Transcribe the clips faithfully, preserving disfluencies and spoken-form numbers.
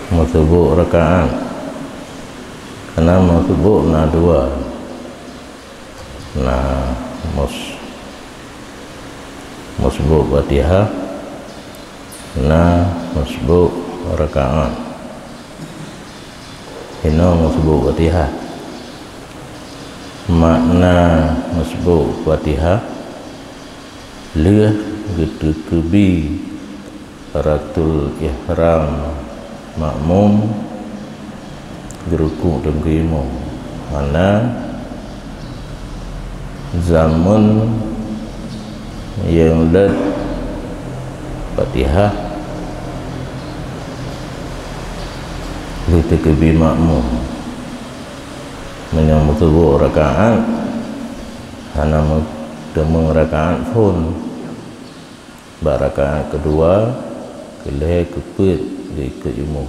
Meuseubok rakaat. Karena meuseubok na dua. Na mus-, meuseubok Fatihah, na meuseubok rakaat. Inoe meuseubok Fatihah. Makna meuseubok Fatihah, lheueh geuteukeubi takbiratul ihram makmum, geurukuk teungku imum. Hana, zaman nyang lheueh Fatihah lheueh teukeubi makmum. Meunyoe meuseubok rakaat, hana meuteumé rakaat phon. Bak rakaat keudua, keulhèe, keupeuet geuikot imum.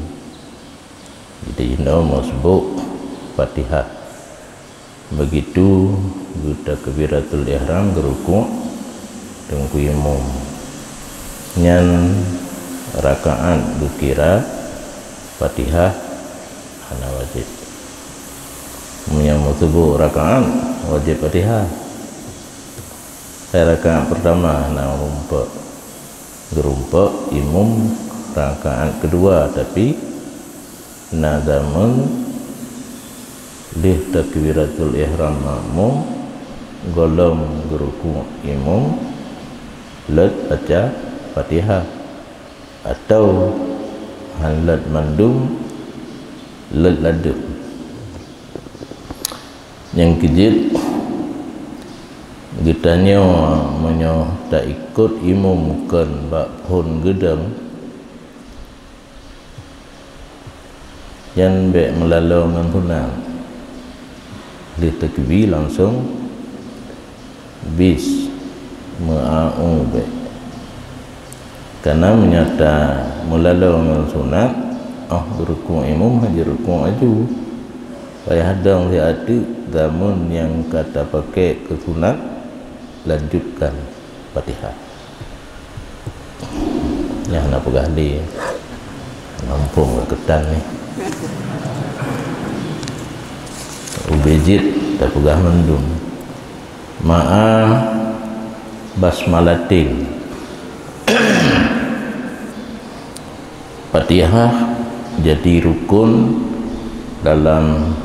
Jadi, inoe meuseubok Fatihah. Begitu geutakbiratul ihram, geurukuk teungku imum. Nyan rakaat geukira Fatihah hana wajéb. Meunyoe meuseubok rakaat, wajéb Fatihah. Hai rakaat peurtama hana rumpok. Geureumpok imum rakaat keudua, tapi na zaman lheueh takbiratul ihram makmum, gohlom geurukuk imum, lheueh baca Fatihah, atawa hán lheueh mandum, lheueh ladum. Nyang keujeuet, geutanyoe meunyoe taikot imum kon bak phon geudong, nyan bèk meulaloe ngon sunat. Lheueh takbir langsong bis, meu-a-u bèk. Karena meunyoe tameulaloe ngon sunat, óh geurukuk imum hana geurukuk aju. Payah dong siat teuk, zaman nyang ka tapaké keu sunat, lanjutkan Fatihah. Nyan hana peugah lé. Gampông keu tan nyoe. Ubé jeuet tapeugah mandum. Ma'a basmalatin. Fatihah jadi rukun dalam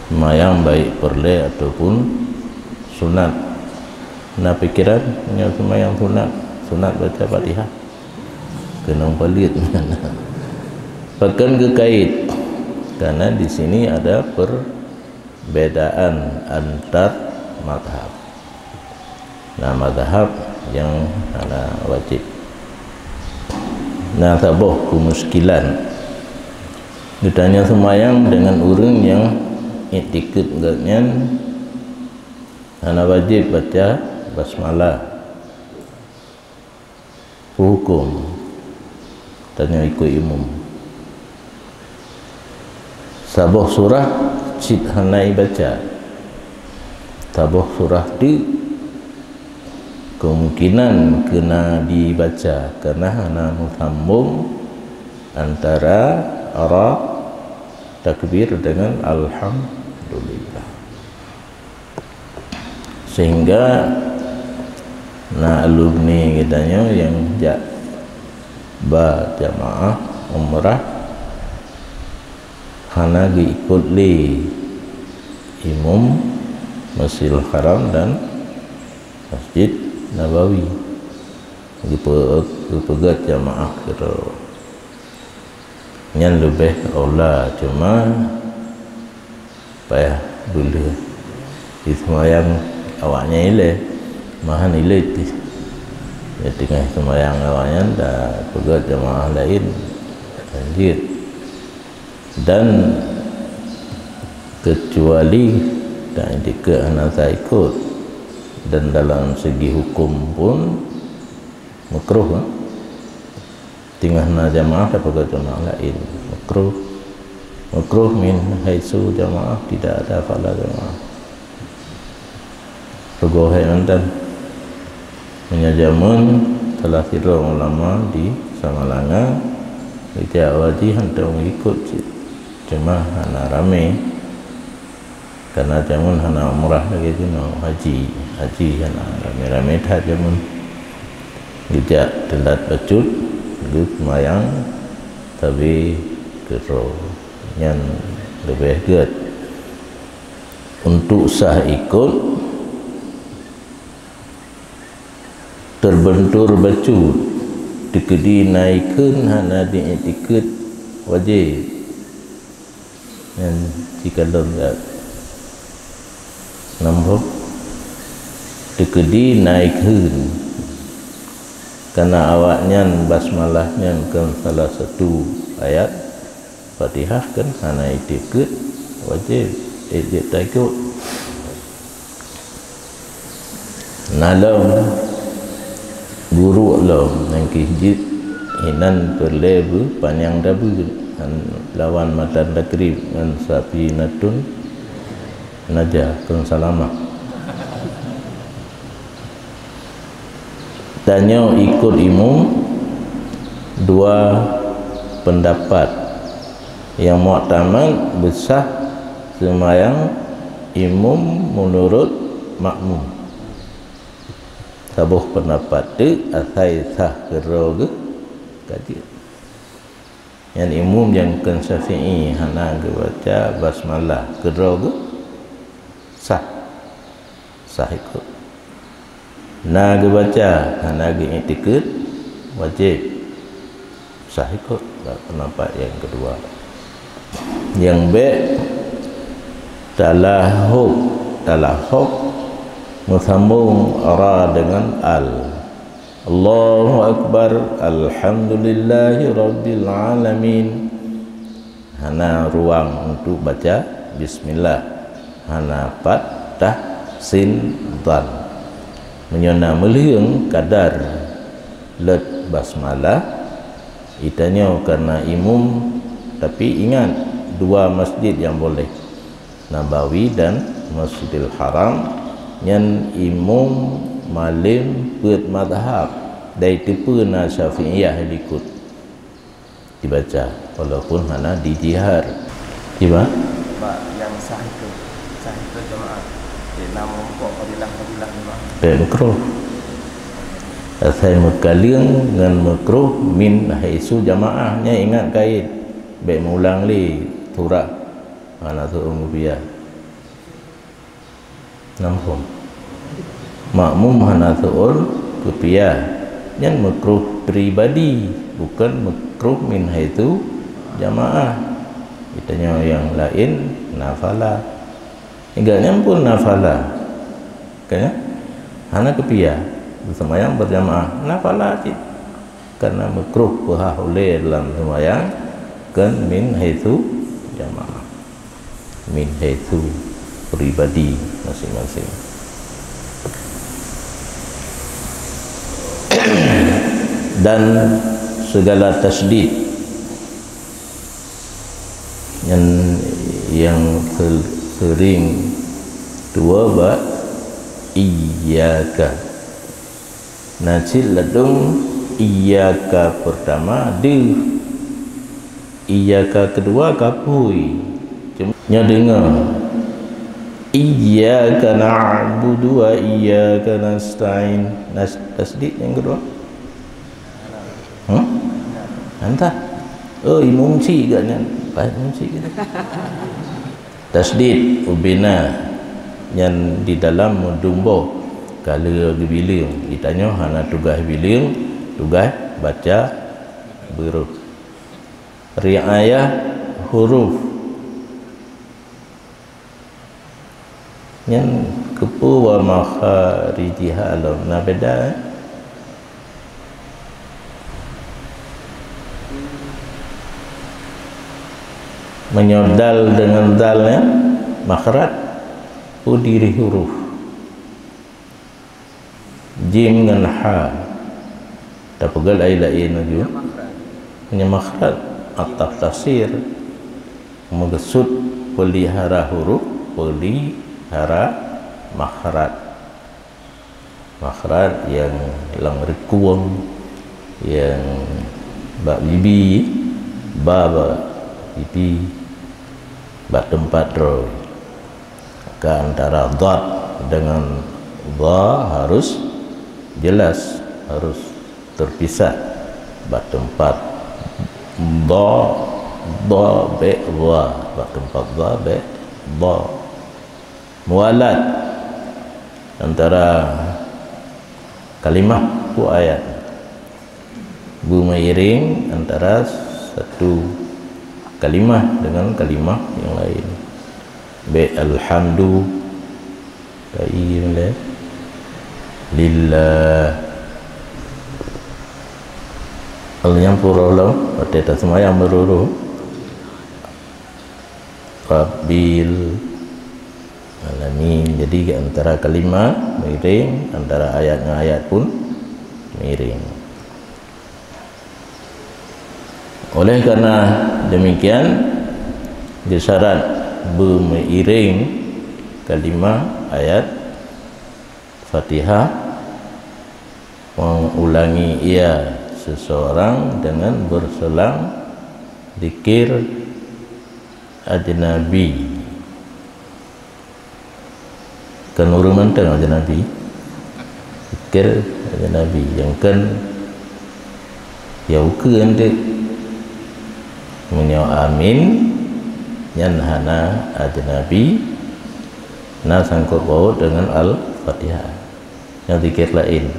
seumayang, baik peureulèe ataupun sunat. Na pikiran, meunyoe seumayang sunat, sunat baca Fatihah? Keunong paleuet. Pakon geukait? Karena di sini ada perbedaan antar mazhab. Na mazhab nyang hana wajéb. Na saboh keumuskilan. Geutanyoe seumayang deungon ureueng nyang iktikeuet geuh nyan hana wajéb baca basmalah. Peue hukôm tanyoe ikôt imum? Saboh surah cit hana ibaca. Saboh surah teuk kemungkinan keu na dibaca, karena hana meusambông antara ra takbir dengan alhamdulillah. Sehingga na alumni geutanyoe nyang jak ba jamaah umrah hana geuikot lé imum Masjidil Haram dan Masjid Nabawi. Geupe-, geupeugöt jamaah keudroe. Nyan leubeh aula, cuma payah beuleueh. Di seumayang awaknyan ilée, meuhan ilée teuh. Di teungoh seumayang awaknyan, tapeugöt jamaah laén, lanjut. Dan keucuali dan jika hana taikot, dan dalam segi hukum pun makruh, kan? Teungoh na jamaah, tapeugöt jamaah laén. Makruh. Makruh min haitsu jamaah tidak ada, fala jamaah. Reugoe hai mantan. Meunyoe jameun salah sidroe ulama di Samalanga, di Tiap haji hantom ikot cit. Cuma hana ramé. Karena jameun hana umrah lagée jinoe, haji. Haji hana ramé-ramé that jameun. Geujak teulat bacut, geuseumayang, tapi keudroe nyan leubeh gét. Untuk sah ikot, teubeuntur bacut, teukeudi na ikheun hana di-, ikot wajéb. Nyan sikalon that. Nambah, teukeudi na ikheun. Karena awaknyan basmalah nyan kan salah satu ayat Fatihah kan hana itikeuet wajéb, eh, jeuet taikot. Na lom guru lom nyang kih jeuet inan peureulée beu panyang dabeuet lawan matan takrib ngon sapi natun naja keu salamah. Tanyoe ikot imum dua peundapat. Nyang muktamad beusah seumayang imum meunurot makmum. Saboh peundapat teuk asai sah keudroe geuh ka jeuet. Nyan imum nyang kon Syafi'i hana geubaca basmalah keudroe geuh sah. Sah ikot. Na geubaca hana geuiktikeuet wajéb. Sah ikot bak peundapat nyang keudua. Nyang bék talahok, talahok meusambong ra deungon al. Allahu Akbar, Alhamdulillahi Rabbil Alamin. Hana ruang untuk baca bismillah. Hana pat tah sin dhal. Meunyoe na meuleueng kadar leuet basmalah, itanyoe karena imum, tapi ingat, dua masjid nyang boleh. Nabawi dan Masjidil Haram, nyan imum malem peuet mazhab, dai teupeue na Syafi'iyah likot dibaca, walaupun hana dijihar. Kiban? Bak nyang sah itu, sah itu jamaah. Cek na meurumpok fadilah-fadilah jamaah. Pek makruh. Asai meukaleueng ngon makruh min haitsu jamaah, nyan ingat kait. Bék meulang lé surah. Hana teuôn geupiah. Nangkong. Makmum hana teuôn geupiah. Nyan makruh pribadi, bukan makruh min haitsu jamaah. Geutanyoe nyang laén nafala. Ingat nyan pun nafala. Kan? Hana geupiah. Seumayang berjamaah. Nafala cit. Karena makruh peuhah ulée dalam seumayang, kan min haitsu jamaah. Min haitsu pribadi masing-masing. Dan segala tasydid nyang, nyang se-, sering tuwoe bak iyyaka. Na cit ladôm iyyaka pertama deuh, iyyaka keudua ka phui. Cuma nyoe deungoe, iyyaka na'budu wa iyyaka nasta'in. Nas-, tasydid nyang keudua. Huh? Entah. Oh, imum cit geuh nyan. Pas imum cit geuh. Tasydid ubena nyan di dalam meudumboh ka lheueh geubileueng. Geutanyoe hana tugaih bileueng, tugaih baca huruf. Riayah huruf. Nyan keupeue wa makharijiha lom na beda, eh? Meunyoe dal deungon zal nyan makhraj, peue diri huruf. Jim ngon ha. Tapeugah laén-laén laju. Meunyoe makhraj, at-tafsir. Meukeusut peulihara huruf, peulihara makhraj. Makhraj nyang lam reukueng, nyang bak bibi, Ba, ba, pipi, bak teumpat droe. Maka antara dhad dengan dha harus jelas, harus terpisah. Bak teumpat dha, dha, bèk dha. Bak teumpat dha, bèk dha. Muwalat antara kalimah, peue ayat. Beumeuiréng antara satu kalimah dengan kalimah nyang laén. Bèk alhamdu, ka i lé, lillah. Al nyan pura lom, watèe taseumayang meururu. Rabbil alamin. Jadi, antara kalimah meuiréng, antara ayat ngon ayat pun meuiréng. Oleh karena demikian, disyarat beumeuiréng kalimah ayat Fatihah, mengulangi ia seseorang dengan berselang zikir ajnabi. Kon ureueng mantong ajnabi. Zikir ajnabi nyang kon ya ukeue eunteuk. Meunyoe amin, nyan hana ajnabi, na sangkot paut dengan Al-Fatihah. Nyan zikir laén.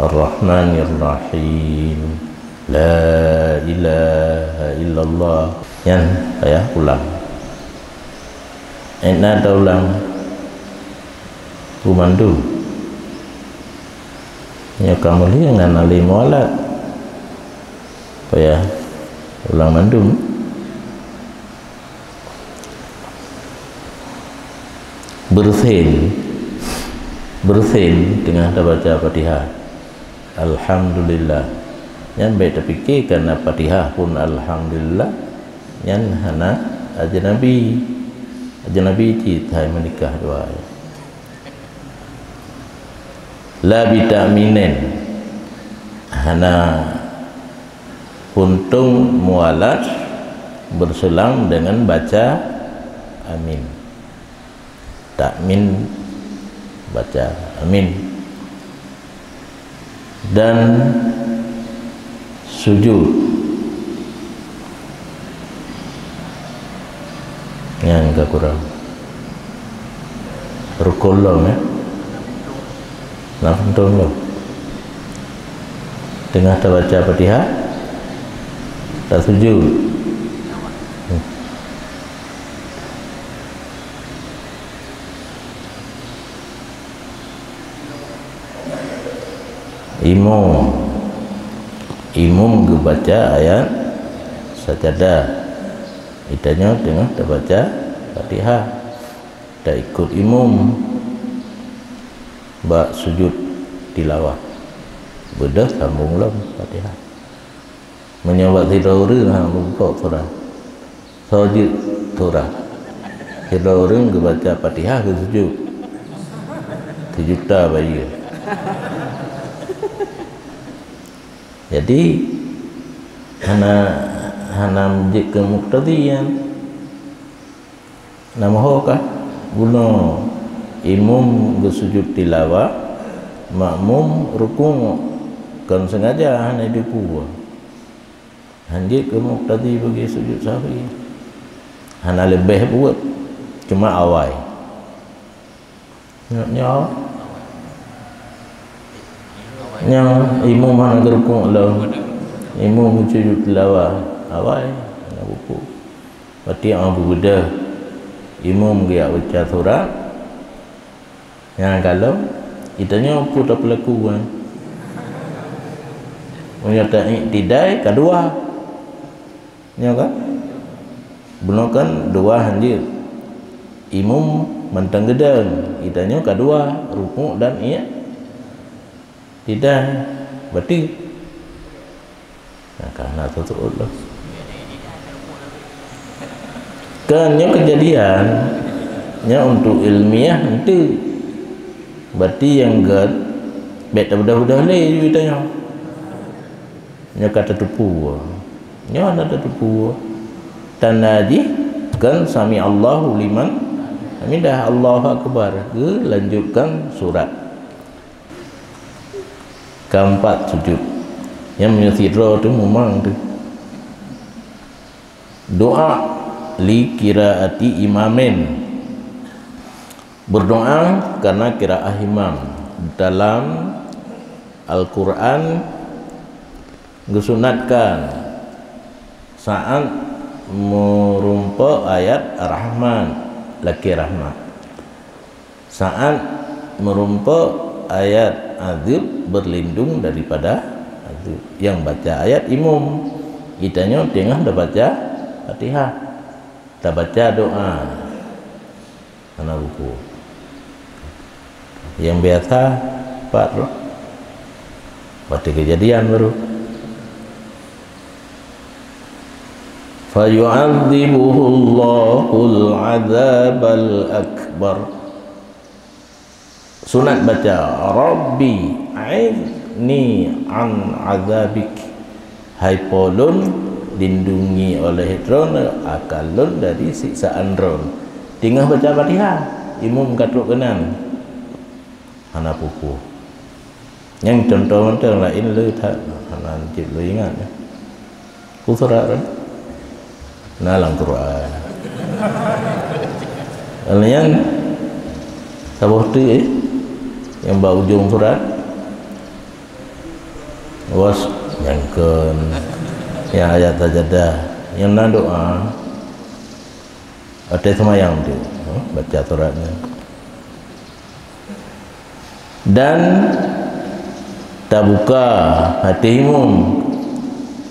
Ar-Rahmanir Rahim. La ilaha illallah. Nyan payah ulang. Ena taulang. Peue mandum. Nyoe ka mulia ngon alim muwalat. Payah ulang mandum. Beureusen, beureusen teungoh tabaca Fatihah. Alhamdulillah. Nyan bèk tapike karena Fatihah pun alhamdulillah. Nyan hana ajnabi. Ajnabi cit hai meunikah dua. La bita'minin. Hana puntông muwalat beurselang dengan baca amin. Ta'min, baca amin. Dan sujud. Nyan ka kurang. Rukon lom, ya. Nah, untung lom. Teungoh tabaca Fatihah, tasujud. Imum. Imum geubaca ayat sajadah. Geutanyoe teungoh tabaca Fatihah. Taikot imum bak sujud tilawah. Beudôh sambong lom Fatihah. Meunyoe bak sidroe ureueng hana muphom surah, soe jeuet surah. Sidroe ureueng geubaca Fatihah geusujud. Sijuta bayeue. Jadi, hana, hana jeuet keu muktadi nyan. Na meuho kah? Bunoe imum geusujud tilawah, makmum rukuk, kon sengaja hana jiteupeue. Hanjeuet keu muktadi bagi sujud sahwi. Hana leubeh buet, cuma awai. Nyoe, nyoe. Nyoe imum hana geurukuk lom. Imum sujud tilawah. Awai, hana buku. Berarti, ah, beubeudoh. Imum geujak baca surat. Nyang ka lom, geutanyoe peue tapeulaku, kan? Meunyoe ta-iktidai, ka dua. Nyoe kan? Bunoe kan dua hanjeuet. Imum mantong geudong, geutanyoe ka dua, rukuk dan iktidai. Berarti, nah, ka na teutuot lom. Kan nyoe kejadian, nyoe untuk ilmiah enteuk. Berarti nyang gèt, bèk tabeudoh-beudoh lé geutanyoe. Nyoe ka tateupeue. Nyoe hana tateupeue. Tanda jih kan sami Allahu liman hamidah, Allahu akbar, geulanjutkan surat. Keempat sujud. Nyang meunyoe sidroe teuh mumang teuh. Doa li qiraati imamin. Berdoa karena qiraah imam. Dalam Al-Quran geusunatkan saat meurumpok ayat Ar-Rahman, lakée rahmat. Saat meurumpok ayat azab, berlindung daripada azab. Nyang baca ayat imum. Geutanyoe teungoh tabaca Fatihah, tabaca doa. Hana ruku. Nyang biasa pat roh. Watée keujadian baru. Fayu'adzibuhullahul adzabal akbar. Sunat baca, "Rabbi a'idni an azabik." Hai Po lôn, lindungi oleh Droeneuh akan lôn dari siksaan Droeneuh. Teungoh baca Fatihah, imum ka trok keunan. Hana pupu. Nyang contoh mantong laén le that, hana cit le ingat. Ku surat kan? Na lam Quran. Lalu nyang saboh tu, eh, nyang bak ujong surat. Was nyang kon, nyang ayat sajadah, nyang na doa. Watée seumayang tu, eh, baca surat nyan. Dan tabuka até imum.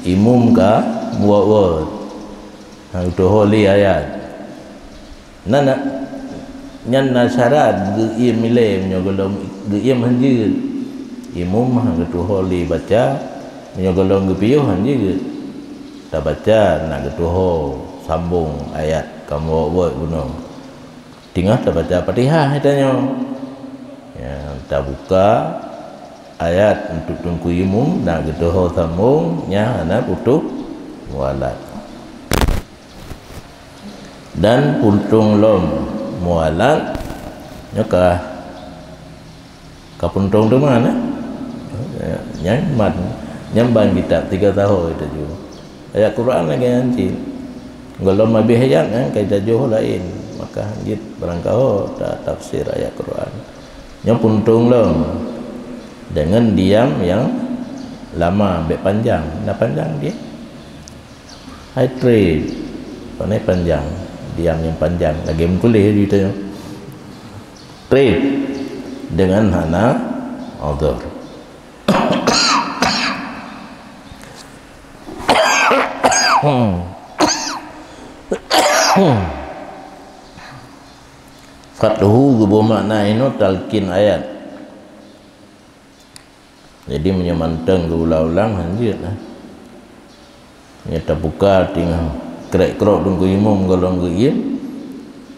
Imum ka buet-buet. Hana geutuho lé ayat. Na, na, nyan na syarat geuiem ilée, meunyoe gohlom geuiem hanjeuet. Imum hana geutuho lé baca, meunyoe gohlom geupiôh hanjeuet. Tabaca na geutuho sambong ayat, ka buet-buet bunoe. Teungoh tabaca Fatihah geutanyoe. Ya, tabuka ayat untuk teungku imum, na geutuho sambong, nyan hana putôh mualat. Dan puntông lom mualat, nyoe ka Ka puntông teuma na. Nyan ban, nyan ban kitab tiga tahun itu ju. Ayat Quran lagée nyan cit. Gohlom habéh ayat nyan ka itajoh laén, maka hanjeuet barangkaho ta tafsir ayat Quran. Nyoe puntông lom deungon diam nyang lama, bék panjang. Na panjang dia. Hai treb, pane panjang, diam nyang panjang, lagée meutuléh di tanyoe. Treb deungon hana udhur. Fathu geuboh makna inoe talqin ayat. Jadi meunyoe mantong geuulang-ulang hanjeuet lah. Nyoe tabuka teungoh krek-krok teungku imum gohlom geuiem,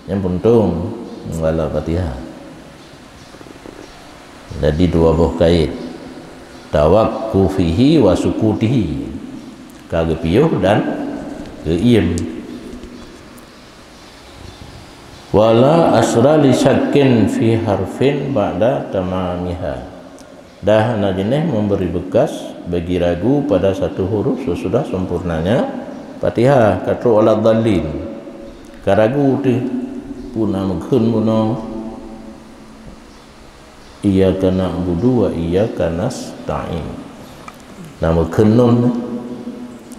nyan puntông meubalat Fatihah. Jadi dua boh kait, tawaqqufihi wa sukutihi, ka geupiôh dan geuiem. Wala asra li syakkin fi harfin ba'da tamamiha. Dan hana jeuneh memberi bekas bagi ragu pada satu huruf sesudah sempurnanya Fatihah, ka trok wala dhallin. Ka ragu teuh, peue na meukheun bunoe. Iyyaka na'budu wa iyyaka nasta'in. Na meukheun nun.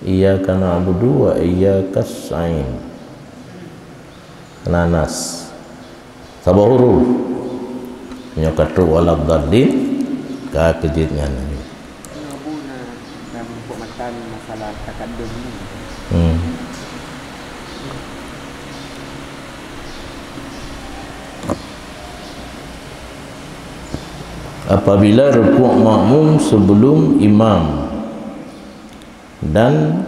Iyyaka na'budu wa iyyaka nasta'in. Nanas. Saboh huruf. Nyoe ka trok wala dhallin, ka keujeuet nyan. Nyoe bu na, na meupeumakan masalah takadum ni. Hmm. Apabila rukuk makmum sebelum imam dan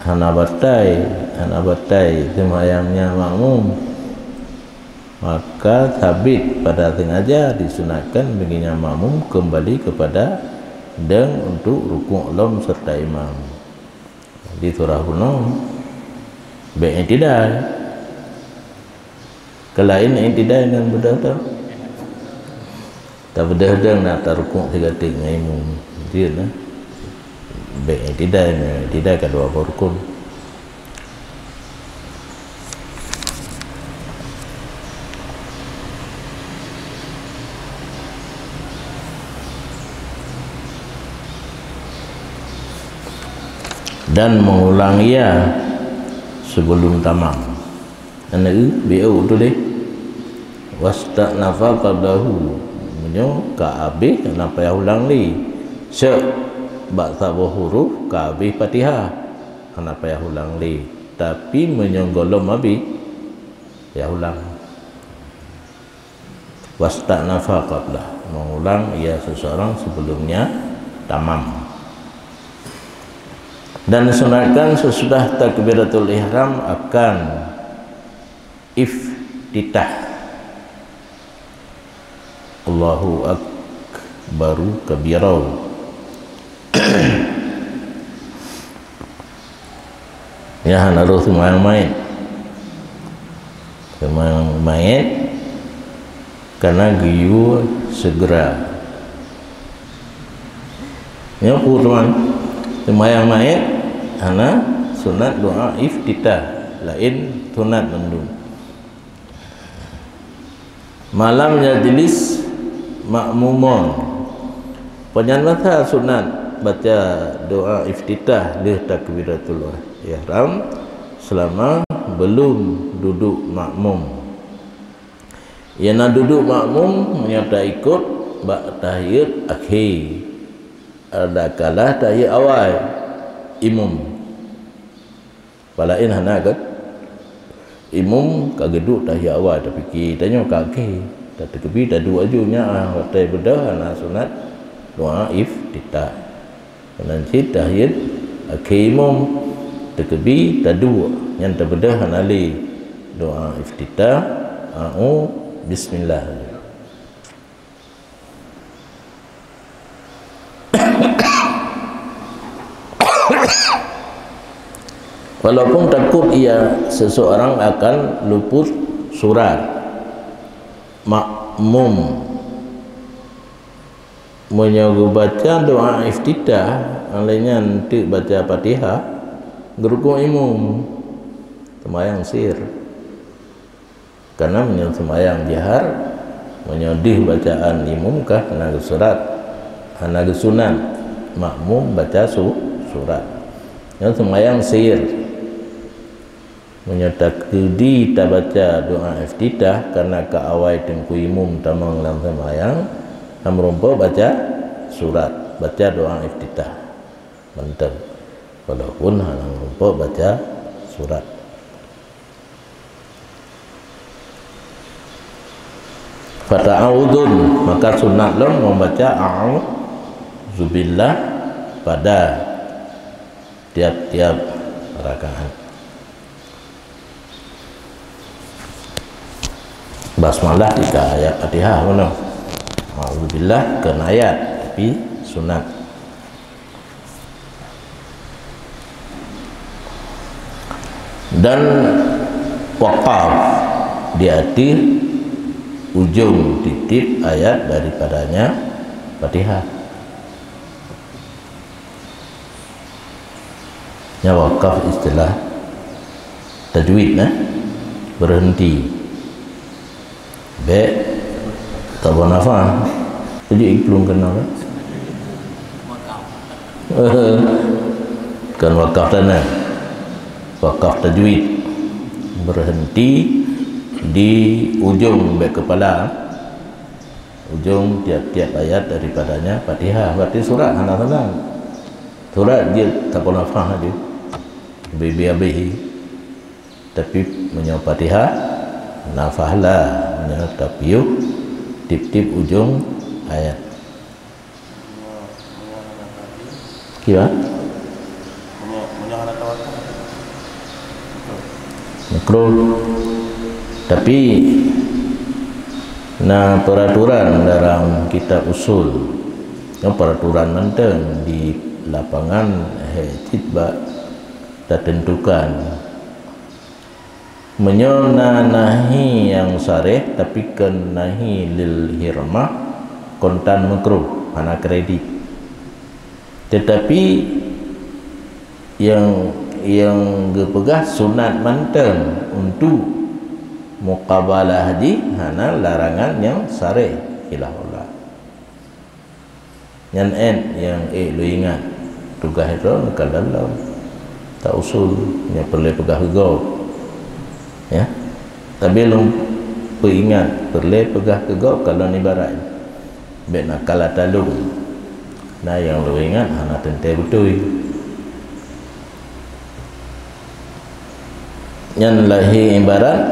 hana batai, hana batai seumayangnya makmum, maka sabit pada sengaja disunatkan baginya makmum kembali kepada deng untuk rukuk lom serta imam. Di surah bunoe, bèk i'tidal. Keu laén i'tidal ngon beudôh tu. Tabeudôh dong na tarukuk sigaténg ngon imum. Jeuet na. Bèk i'tidal, i'tidal ka dua boh rukun. Dan mengulang ia sebelum tamam. Aneuk, biôh tuléh. Wasta'nafa qablahu. Meunyoe ka abéh, hana payah ulang lé. Syeuk bak saboh huruf ka abéh Fatihah, hana payah ulang lé. Tapi meunyoe gohlom abéh, payah ulang. Wasta'nafa qablah, mengulang ia seseorang sebelumnya tamam. Dan disunatkan sesudah takbiratul ihram akan iftitah. Allahu akbaru kabira. Nyan hana roh seumayang mait. Seumayang mait kana geuyue segera. Nyoe peue teuma, seumayang mait hana sunat doa iftitah, laén sunat mandum. Malam yajlis makmumon. Panyang masa sunat baca doa iftitah lheueh takbiratul ihram selama belum duduk makmum. Ia na duduk makmum meunyoe taikot bak tahiyat akhé, adakala tahiyat awai imum. Palaén hana kan? Imum ka geuduek tahiyat awai, tapike tanyoe ka akhé, tateukeubie taduek aju nyan, ah, watèe beudôh hana sunat doa iftitah. Meunan cit tahiyat akhé imum, teukeubie taduek, nyan tabeudôh hana lé doa iftitah, a'u bismillah. Walaupun takut ia seseorang akan luput surat, makmum meunyoe geubaca doa iftitah, lheueh nyan teuk baca Fatihah, geurukuk imum, seumayang sir. Karena meunyoe seumayang jihar, meunyoe deuh bacaan imum ka hana geusurat, hana geusunat makmum baca su-, surat. Nyoe seumayang sir. Meunyoe takeudi tabaca doa iftitah karena ka awai teungku imum tamong lam seumayang, hana meurumpok baca surat, baca doa iftitah mantong, walaupun hana meurumpok baca surat. Fata'awudun, maka sunat lom membaca a'udzubillah pada tiap-tiap rakaat. Basmalah tiga ayat Fatihah mana? A'udzubillah kena ayat, tapi sunat. Dan wakaf di ateueh ujong tiep-tiep ayat daripadanya Fatihah. Nyan wakaf istilah tajwid, nah, berhenti. Bèk taboh nafah. Jadi iklueng keunoe kan? Kan wakaf tanah. Wakaf tajwid. Berhenti di ujong bèk kepala. Ujong tiap-tiap ayat daripadanya Fatihah. Berarti surat hana salah. Surat jeuet taboh nafah aja. Bèk habéh. Tapi meunyoe Fatihah, nafah la, meunyoe tapiôh tiep-tiep ujong ayat. Kiban? Makruh. Tapi na peraturan dalam kitab usul. Nyoe peraturan mantong di lapangan, he, cit bak tatentukan. Meunyoe na nahi nyang sareh, tapi kon nahi lil hirmah, kontan meukruh, hana kredit. Teutapi nyang, nyang geupeugah sunat mantong untuk muqabalah jih, hana larangan nyang sareh, khilaf aula. Nyan ék nyang ék lôn ingat, tugaih droe neukalon lom ta usul nyang peureulée peugah keu gob. Ya. Tapi lôn peuingat, peureulée peugah keu gob kalon ibarat. Bék na kala talung. Na nyang lôn ingat hana teuntée beutôi. Nyan lahé ibarat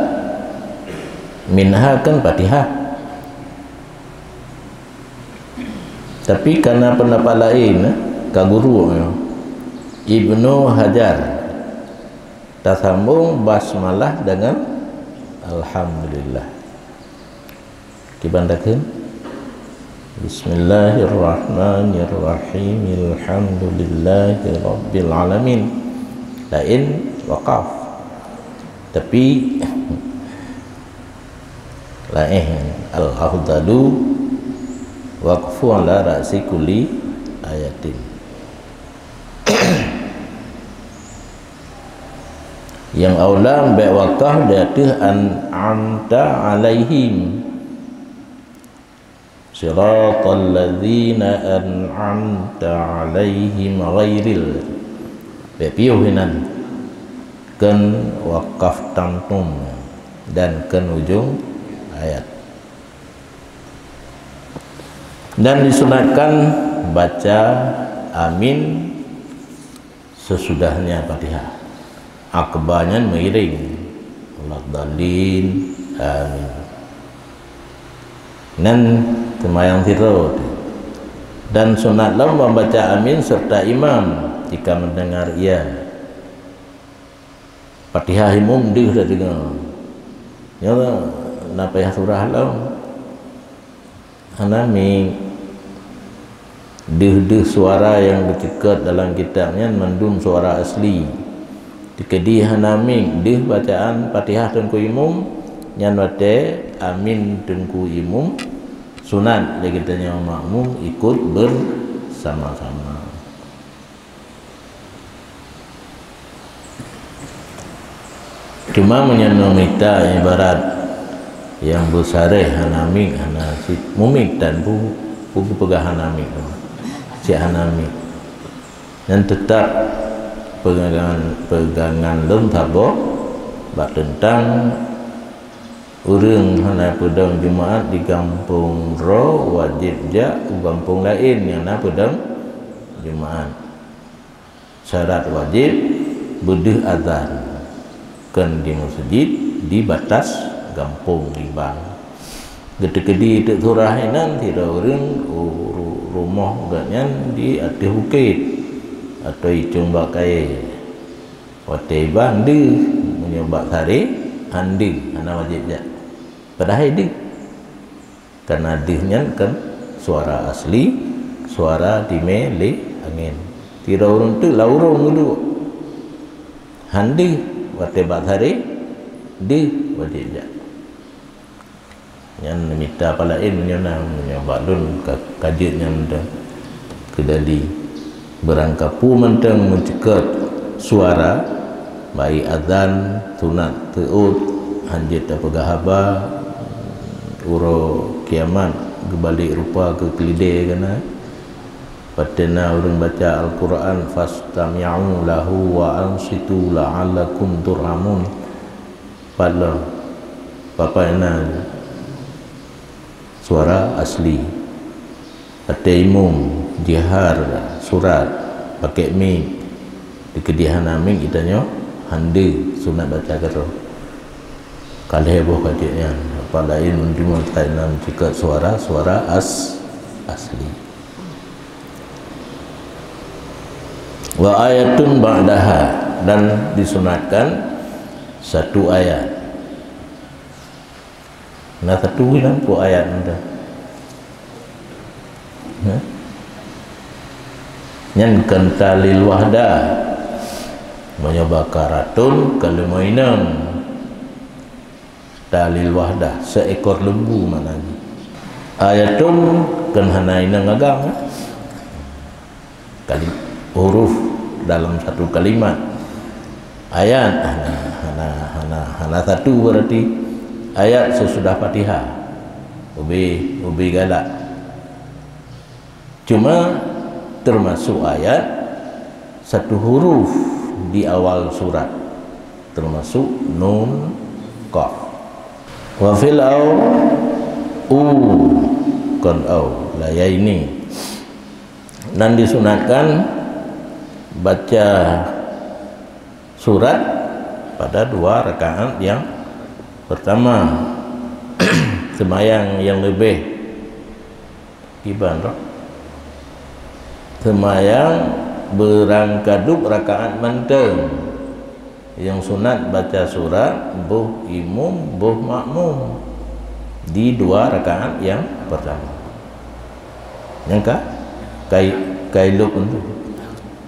minha kan Fatihah. Tapi kana peundapat laén, eh, ka guru, eh, Ibnu Hajar tasambong basmalah dengan alhamdulillah. Kiban takheun, Bismillahirrahmanirrahim. Alhamdulillahirabbil alamin. Laén wakaf. Tapi laén, al-afdalu waqfu ala ra'si kulli ayatin. Nyang aula bék wakaf di ateueh an'amta alaihim. Siratal ladzina an'amta alaihim ghairil. Bék piôh inan. Kon wakaf tamtum dan kon ujong ayat. Dan disunatkan baca amin sesudahnya Fatihah. Aqibah nyan meuiréng. Waladdallin. Amin. Nan seumayang sidroe teuh. Dan sunat lom membaca amin serta imam jika mendengar ia. Fatihah imum deuh tadeungoe. Nyoe na payah surah lom. Hana mieng. Deuh-deuh suara nyang geuceukeut dalam kitab nyan mandum suara asli. Teukeudi hana mieng deuh bacaan Fatihah teungku imum, nyan watée amin teungku imum, sunat lé geutanyoe makmum ikut bersama-sama. Cuma meunyoe neumita ibarat nyang beusareh hana mieng, hana cit mumieng tan pu-, pu-, peugah hana mieng, cit hana mieng. Nyan teutap peugangan, peugangan lôn saboh bak teuntang ureuëng hana peudong Jumaat di gampông droe wajéb jak u gampông laén nyang na peudong Jumaat. Syarat wajéb beudeuh azan, kon di meuseujid di batas gampông diban. Geuteukeudi teuk surah inan sidroe ureuëng u ru-, rumoh gobnyan di ateueh bukét atau icong bak kayée. Watée iban deuh, meunyoe bak saré han deuh, hana wajéb jak. Padahai deuh. Kareuna deuh nyan kan suara asli, suara timé lé angén. Sidroe ureuëng teuk lam urông geuduek. Han deuh watée bak saré, deuh watée jak. Nyan mita palaén meunyoe na, meunyoe bak lôn ka, ka jeuet nyan teuh. Keudali beurangkapeue mantong meuceukeut suara, baik azan, sunat seuôt, hanjeuet tapeugah haba, uroe kiamat geubalek rupa keu keulidée keunan. Watée na ureuëng baca Al-Qur'an, "Fastami'u lahu wa ansitu la'allakum turhamun." Pat lom, papai na suara asli. Watée imum jihar surat pakai mik, dikeudi hana mik geutanyoe hande sunat baca keudroe. Ka lhée boh ka jeuet nyan, apa laén meuntimong kainan ceukat suara, suara as-, asli. Wa ayatun ba'daha, dan disunatkan satu ayat. Na satu bilang peuet ayat nyan. Nyan kon talil wahda. Meunyoe bakaratun ka leumo inong, talil wahdah, seekor lembu maknanya. Ayatun kan hana inong agam, kan? Kali-, huruf dalam satu kalimat. Ayat hana, hana, hana, hana satu berarti. Ayat sesudah Fatihah. Ubé, ubé galak. Cuma termasuk ayat satu huruf di awal surat, termasuk nun, qaf. Wa fil au, u, kon au, la yaini. Dan disunatkan baca surat pada dua rakaat yang pertama. Seumayang nyang leubeh Kiban roh. Seumayang beurangkadup rakaat mantong. Nyang sunat baca surat, boh imum, boh makmum di dua rakaat nyang pertama. Nyang ka? Kai, kai lop tu.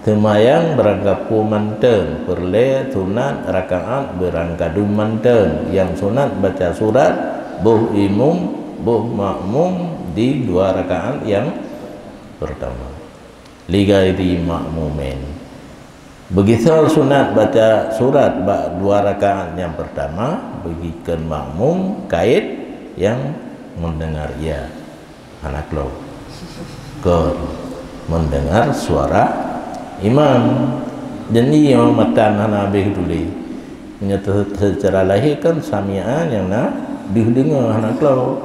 Seumayang beurangkapeue mantong, peureulée sunat rakaat beurangkadup mantong. Nyang sunat baca surat, boh imum, boh makmum di dua rakaat nyang pertama. Li ghairi makmumin. Beugisoe sunat baca surat bak dua rakaat nyang pertama, bagi kon makmum kait nyang mendengar ia. Hana klok. Kon mendengar suara imam. Jadi, matan hana habéh tuléh. Meunyoe te-, secara lahé kan sami'a nyang na deuh deungoe, hana klok.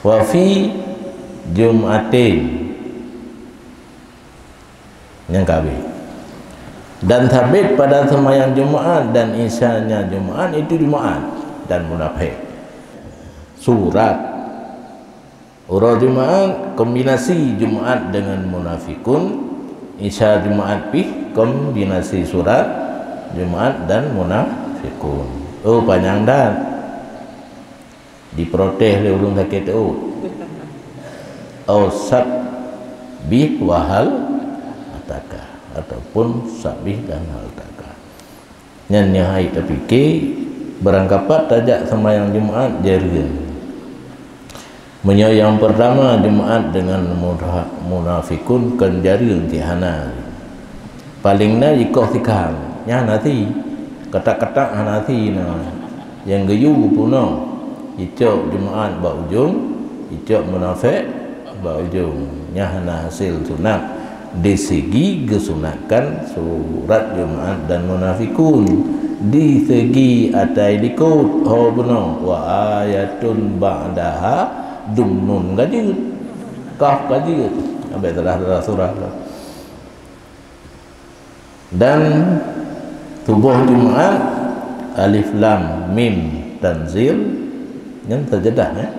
Wa fi jum'atin. Nyang ka habéh. Dan sabit pada seumayang Jumaat dan Isyanya Jumaat, itu Jumaat dan munafik. Surat. Uroe Jumaat kombinasi Jumaat dengan munafikun, Isya Jumaat pih kombinasi surat Jumaat dan munafikun. Oh, panyang that. Diprotes lé ureuëng sakét ôt. Au sabbih wa hal ataka, ataupun sabbih dan hal ataka. Nyan nyang hai tapike, barangkapat tajak seumayang Jumaat jareueng. Meunyoe nyang peurtama Jumaat deungon mudha-, munafikun kon jareueng cit hana. Paleng na jikoh sikhan, nyan hana si. Katak-katak hana si na. Nyang geuyue geupeunoh, jicok Jumaat bak ujong, jicok munafék bak ujong. Nyan hana hasé sunat di segi geusunatkan surat Jumaat dan munafikun. Di segi atai likot, ho bunoe, wa ayatun ba'daha dum nun ka jeuet. Kaf ka jeuet. Abéh salah-salah surah lah. Dan tuboh Jumaat, alif lam mim tanzil, nyan sajadah, eh?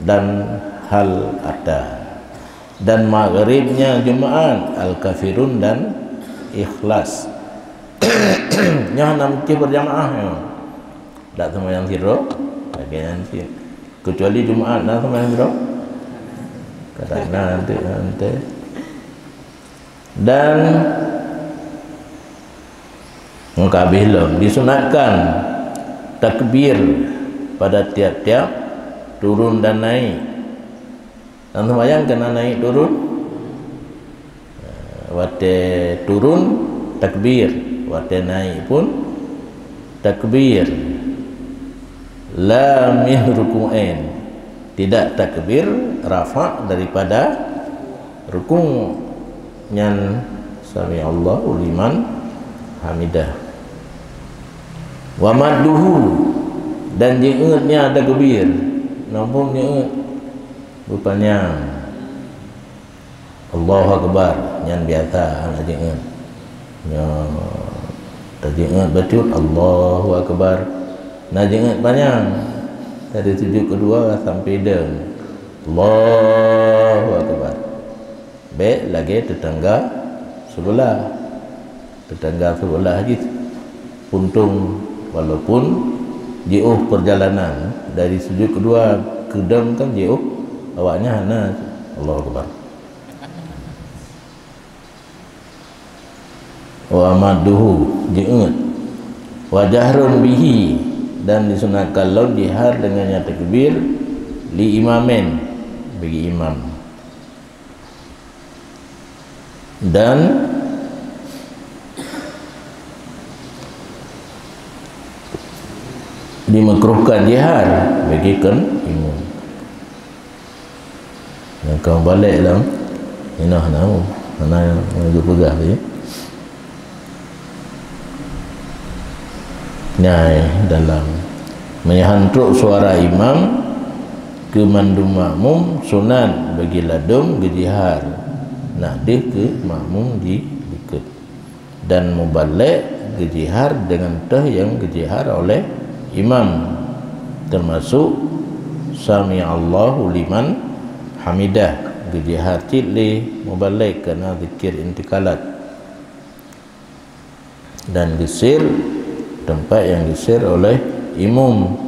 Dan hal ata. Dan maghribnya Jumaat, al-kafirun dan ikhlas. Nyoe hana meusti berjamaah nyoe. Dak seumayang sidroe, lagée nyan cit. Kecuali Jumaat na seumayang sidroe. Kadang na nanti, nanti. Dan meuka habéh lom disunatkan takbir pada tiap-tiap turun dan naik. Dan seumayang keunan naik turun. Watée turun takbir, watée naik pun takbir. La min ruku'in, tidak takbir rafa' daripada ruku'. Nyan sami Allahu liman hamidah. Wa madduhu, dan jeuet nya takbir, nampung jeuet beupanyang. Allahu Akbar, nyan biasa hana jeuet. Nyoe tajeuet bacut, Allahu Akbar. Na jeuet panyang dari sujud kedua sampai dong. Allahu Akbar. Bék lagée teutangga seubeulaih. Teutangga seubeulaih jih puntông, walaupun jiôh peurjalanan dari sujud keudua keu dong kan jiôh, awaknyan hana. Allahu Akbar. Wa madduhu, jeuet. Wa jahrun bihi, dan disunatkan lom jihar dengan nyang takbir, li imamin, bagi imam. Dan dimakruhkan jihar bagi kon imum. Nyang ka mubalek lom, inah na, hana nyang geupeugah tadi. Nyai dalam meuhan trok suara imam keu mandum makmum, sunat bagi ladôm geujihar, nak deuh keu makmum di likot. Dan mubalek geujihar deungon teuh nyang geujihar oleh imam, teumasok sami'allahu liman hamidah, geujihar cit lé mubalek kana zikir intiqalat. Dan geusir teumpat nyang geusir oleh imum,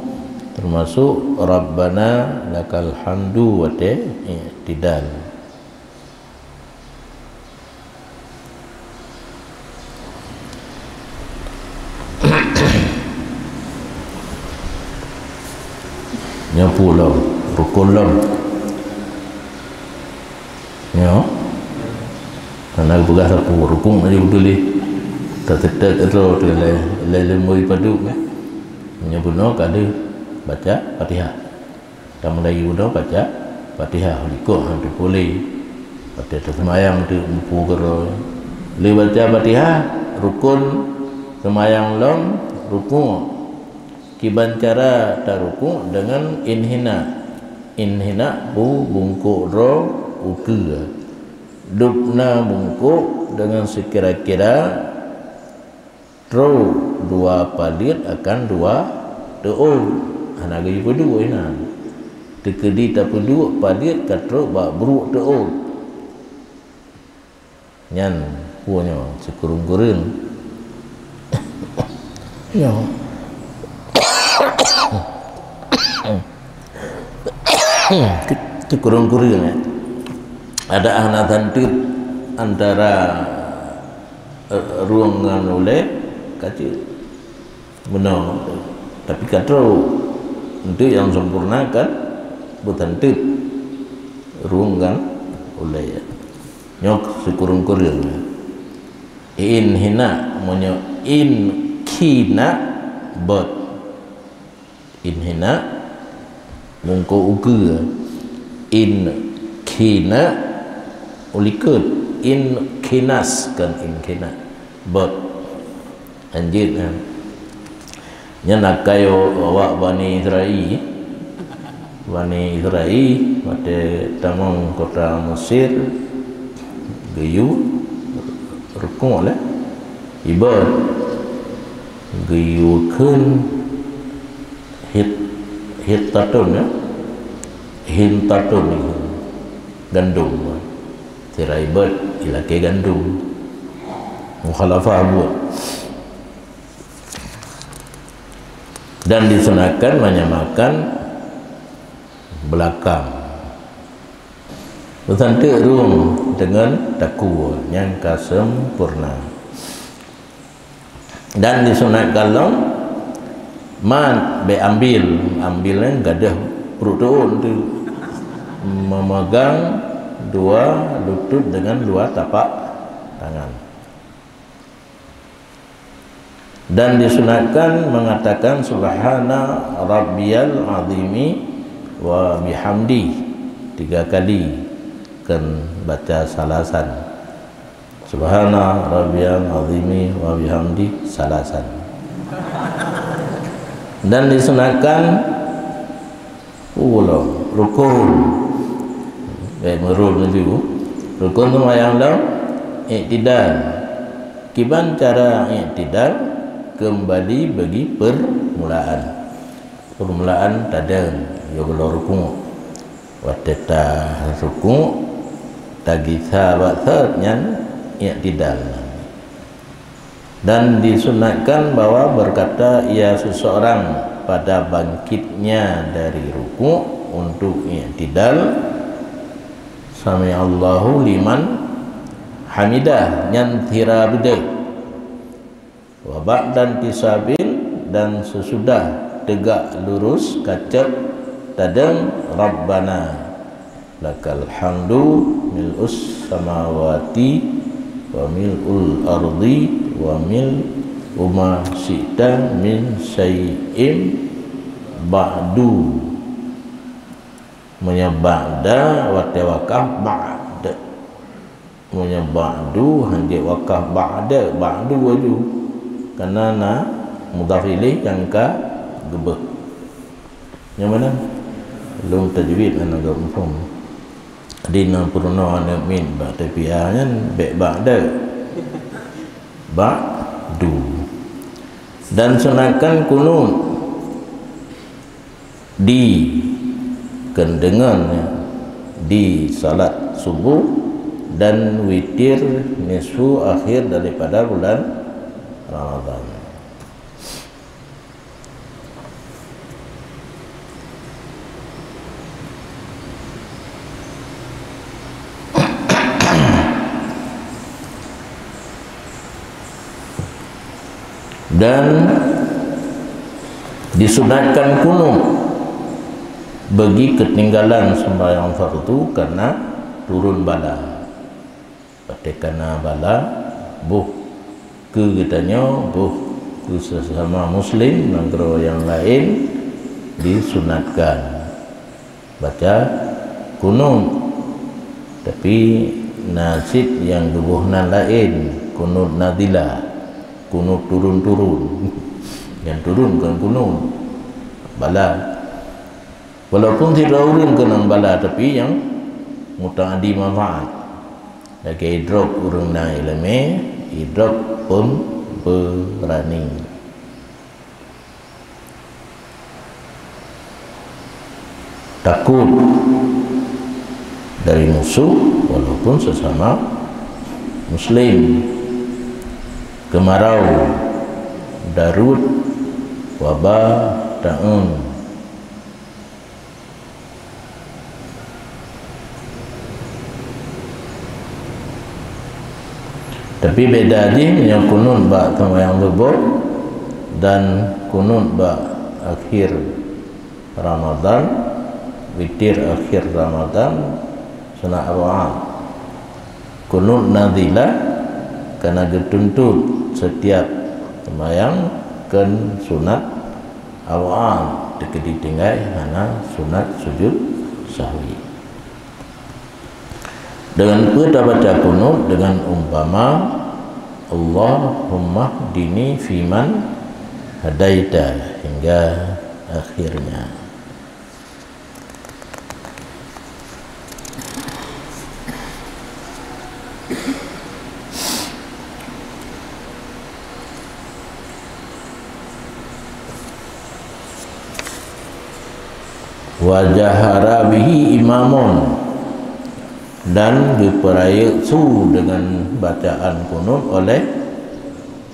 teumasok rabbana lakal hamdu watée i'tidal. Nyoe peue lom, rukun lom. Nyoe. Hana geupeugah sapeue, rukun aja beutôi lé. Tateuteuet droe teuh lé, lé leumoi padub, eh. Nyoe bunoe ka deuh baca Fatihah. Tamulai uroe baca Fatihah, likot han teupeu lé. Watée taseumayang teuk muphom keudroe. Lé baca Fatihah, rukun seumayang lom rukuk. Kiban cara tarukuk deungon inhina. Inhina bu bungkôk droe ukeue. Dubna bungkôk deungon sikira-kira Trok dua paleuet akan dua teuôt. Hana geuyue peuduek inan. Teukeudi tapeuduek paleuet ka trok bak bruek teuôt. Nyan peue nyoe sikureueng-kureueng. Nyoe. Sikureueng-kureueng, eh. Ada hana santeuet antara Eh, rueng ngon ulée ka cit meunoe, tapi ka trok. Untuk nyang sempurna kan beutanteuet rueng ngon ulée. Nyoe sikureueng-kureueng. In hina, meunyoe in khina bot. Inhina, mungkôk ukeue. Inkhina, ulikot. Inkhinas, kon inkhina. Bot. Lanjut, eh. Nyan akai awak Bani Israel. Bani Israel, watée tamong kota Mesir, geuyue rukuk lé. Iban geuyue kheun hit-, hittatun, ya. Hintatun nyan gandom. Sira iban ilakée gandom. Mukhalafah buet. Dan disunahkan menyamakan belakang. Beutanteuet rueng deungon takue nyang ka sempurna. Dan disunatkan lom mat bék ambil, ambil nyan gadôh pruet teuôt teuh, memegang dua lutut deungon dua tapak tangan. Dan disunatkan mengatakan, "Subhana rabbiyal azimi wa bihamdi," tiga kali, kon baca salasan. "Subhana rabbiyal azimi wa bihamdi," salasan. Dan disunatkan Ulang rukun. Baik, meurul laju. Rukun seumayang lom iktidal. Kiban cara iktidal? Keumbali bagi peurmulaan. Peurmulaan tadong, ya, gohlom rukuk. Watée tarukuk, tagisa bak sot nyan iktidal. Dan disunatkan bahwa berkata ia seseorang pada bangkitnya dari rukuk untuk iktidal, "Sami'allahu liman hamidah," nyan sira beudôh. Wa ba'da intisabin, dan sesudah tegak lurus kacek tadeng, Rabbana lakal hamdu mil'us samawati wa mil'ul ardi wa mil'u ma syi'ta min syai'in ba'du. Meunyoe ba'da watée wakaf ba'd. Meunyoe ba'du hana jeuet wakaf ba'da, ba'du laju. Karena na mudhaf ilaih nyang ka geubeuet. Nyang mana? Lôn tajwid hana geuet muphom. Di na peurunoe aneuk miet bak tapia nyan bék ba'da. Ba'du. Dan sunatkan kunut di keundengan di salat subuh dan witir nisfu akhir daripada bulan Ramadan. Dan disunatkan kunut bagi ketinggalan sembahyang fardu karena turun bala. Watée kana bala, boh keu geutanyoe, boh keu sesama muslim nanggroe nyang laén disunatkan baca kunut. Tapi na cit nyang geuboh nan laén, kunut nazilah, kunut turun-turun. Nyang turun kon kunut, bala. Walaupun sidroe ureuëng keunong bala, tapi nyang mutaaddi manfaat. Lagée idrop ureuëng na iéleumé, idrop peubeurani. Takot dari musuh walaupun sesama muslim. Keumarau, daruet, waba, taeun. Tapi beda jih meunyoe kunut bak seumayang suboh dan kunut bak akhir Ramadan, witir akhir Ramadan, sunat awal. Kunut nazilah kana geutuntot setiap seumayang kon sunat awal, teukeudi tinggai hana sunat sujud sahwi. Dengan peue tabaca kunut? Dengan umpama, "Allahummahdini fiman hadaita," hingga akhirnya. Wa jahara bihi imamun, dan geupeurayeuk su deungon bacaan kunut oleh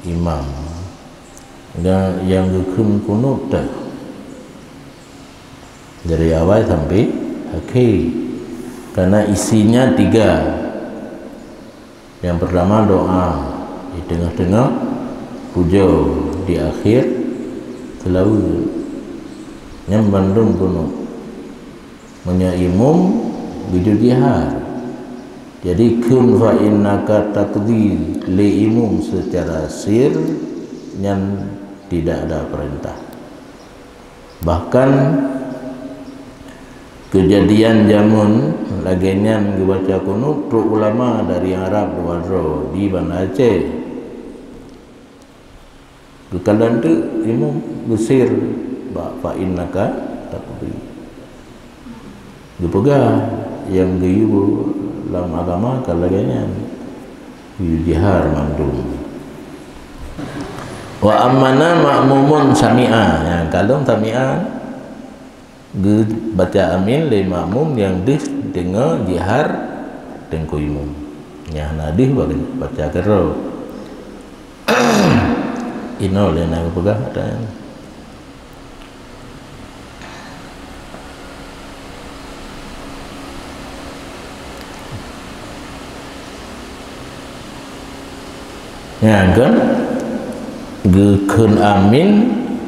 imam. Dan nyang geukheun kunut teuh dari awai sampai akhé, karena isinya tiga. Nyang peurtama doa di teungoh-teungoh, pujoe di akhé, seulaweuet. Nyan bandum kunut. Meunyoe imum geujak jihar, jadi kheun fa innaka taqdi lé imum seucara sir, nyan tidak ada peurintah. Bahkan keujadian jameun lagée nyan geubaca kunut trok ulama dari Arab dua droe di Banda Aceh. Geukalon teuk imum geusir bak fa innaka taqdi. Geupeugah nyang geuyue lam agama ka lagée nyan. Geuyue jihar mandum. Wa ammana ma'mumun sami'a. Nyang kalon sami'a geubaca amin lé makmum nyang deuh deungoe jihar teungku imum. Nyang hana deuh baca keudroe. Inoe lé na geupeugah ata nyan. Nyan kan? Geukheun amin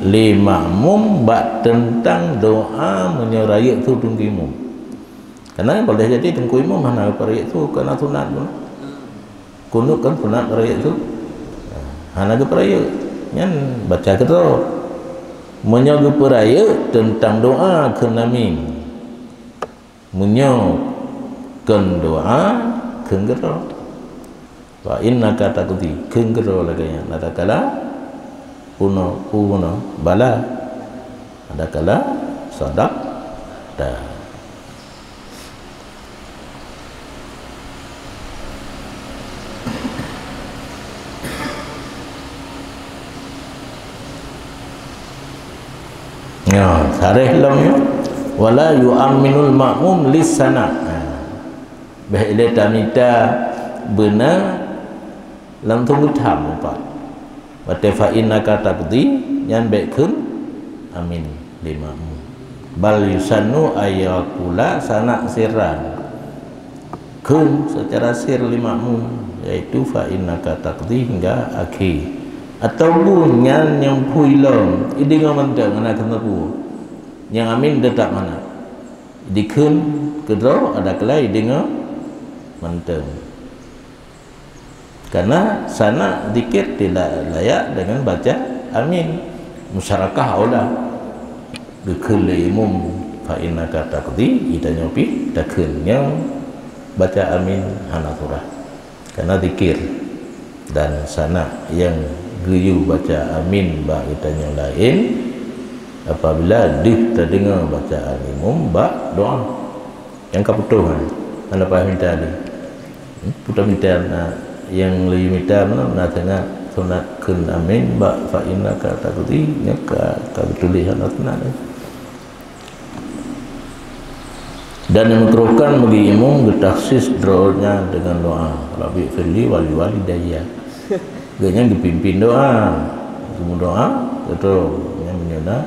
lé makmum bak teuntang doa meunyoe rayeuk su teungku imum. Karena boleh jadi teungku imum hana geupeurayeuk su, karena sunat pun. Kunut kan sunat rayeuk su. Hana geupeurayeuk. Nyan baca keudroe. Meunyoe geupeurayeuk teuntang doa kheun amin. Meunyoe kheun doa kheun keudroe. Fa innaka taqdi, kheun keudroe lagée nyan. Adakala puno, puno, bala. Adakala sadaqta. Ya, sareh lom ya. Wala yu'amminul ma'mum lis sana. Ha. Bék ilée tamita beuna lam tunggu tham upat. Watée fa innaka taqdi, nyan bék kheun amin lé makmum. Bal yusannu ayyakula sana sirran. Kheun secara sir lé makmum, yaitu fa innaka taqdi hingga akhé. Ataupun nyan nyang phui lom, ideungoe mantong hana keuneuk peue. Nyang amin teutap hana. Dikheun keudroe, adakala ideungoe mantong. Karena sana zikir tidak layak dengan baca amin. Musyarakah aula. Geukheun lé imum, fa innaka taqdi, geutanyoe pih takheun nyoe baca amin hana surah. Karena zikir dan sana nyang geuyue baca amin bak geutanyoe laén apabila deuh tadeungoe bacaan imum bak doa. Nyang ka putôh kan? Hana payah mita lé. Hmm? Putôh mita na, nyang lé mita mana? Na teuingat sunat kheun amin bak fa innaka taqdi, nyan ka, ka geutuléh hana sunat lé. Dan dimakruhkan bagi imum geutakhsis droe nyan dengan doa, "Rabbi firli wali walidayya." Geuh nyan geupimpin doa. Geumeudoa, beutôi, nyan meunyoe na